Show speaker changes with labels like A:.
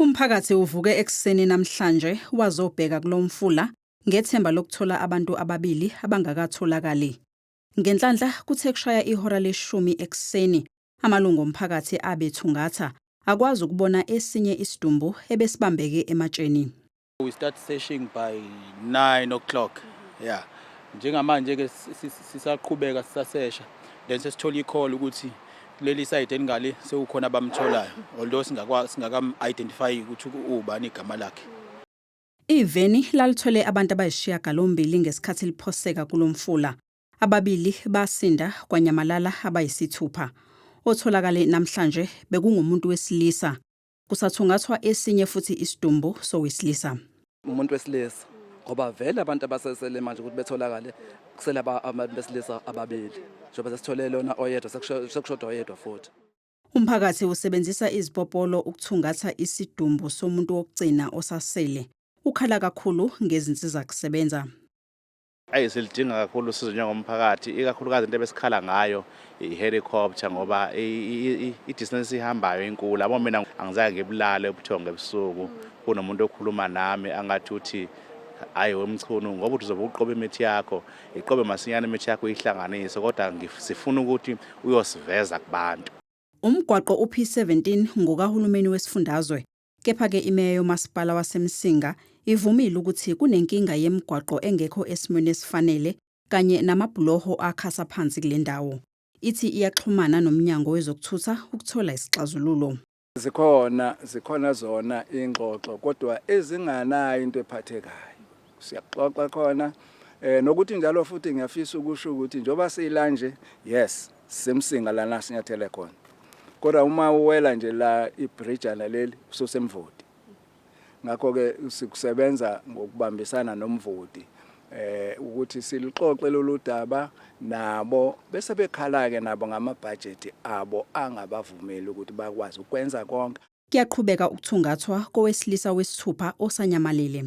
A: Umphakathi uvuke ekuseni namhlanje wazobheka kulo mfula ngethemba lokuthola abantu ababili abangakatholakali. Ngenhlanhla kuthe kushaya ihora leshumi ekuseni amalungu omphakathi abethungatha akwazi ukubona esinye isidumbu ebesibambeke ematsheni.
B: We start searching by 9 o'clock. Yeah. Njengamanje ke sisaqhubeka sisasesha. Then sesithola i-call ukuthi kuleli side elingale sekukhona abamtholayo. Although singakwa singakam identify ukuthi ubani igama lakhe.
A: Iveni lalithwele abantu abayisishiyagalombili ngesikhathi liphoseka kulo mfula. Ababili basinda kwanyamalala abayisithupha. Otholakale namhlanje bekungumuntu wesilisa. Kusathungathwa esinye futhi isidumbu sowesilisa.
C: Umuntu wesilisa ngoba vele abantu abasesele manje ukuthi betholakale kusele abantu besilisa ababili njengoba sesithole lona oyedwa sekushoda oyedwa futhi.
A: Umphakathi usebenzisa izipopolo ukuthungatha isidumbu somuntu wokugcina osasele. Ukhala kakhulu ngezinsizakusebenza.
D: Ayi, silidinga kakhulu usizo njengomphakathi, ikakhulukazi into ebesikhala ngayo i-helicopter ngoba i-distance ihambayo inkulu. Yabo, mina angizange ngibulale ubuthongo ebusuku kunomuntu okhuluma nami angathi uthi, "Hhayi wemchunu, ngoba uthi uzobe uqoba imithi yakho, iqobe masinyane imithi yakho uyihlanganise, kodwa sifuna ukuthi uyosiveza kubantu."
A: Umgwaqo uP17 ngokahulumeni wesifundazwe. Kepha-ke imeya yomasipala waseMsinga ivumile ukuthi kunenkinga yemigwaqo engekho esimweni esifanele kanye namabhuloho akhasa phansi kule ndawo. Ithi iyaxhumana nomnyango wezokuthutha ukuthola isixazululo.
E: Zikhona, zikhona zona ingxoxo kodwa ezinganayo into ephathekayo. Siyaxoxa khona nokuthi njalo futhi ngiyafisa ukusho ukuthi njengoba sila nje, yes, sisemsinga lana sinyathele khona. Kodwa uma uwela nje la ibridge leli ususemvoti. Ngakho ke sikusebenza ngokubambisana nomvoti ukuthi silixoxe lolu daba nabo bese bekhala ke nabo ngamabhajethi abo angabavumeli ukuthi bakwazi ukwenza konke.
A: Kuyaqhubeka ukuthungathwa kowesilisa wesithupha osanyamalele.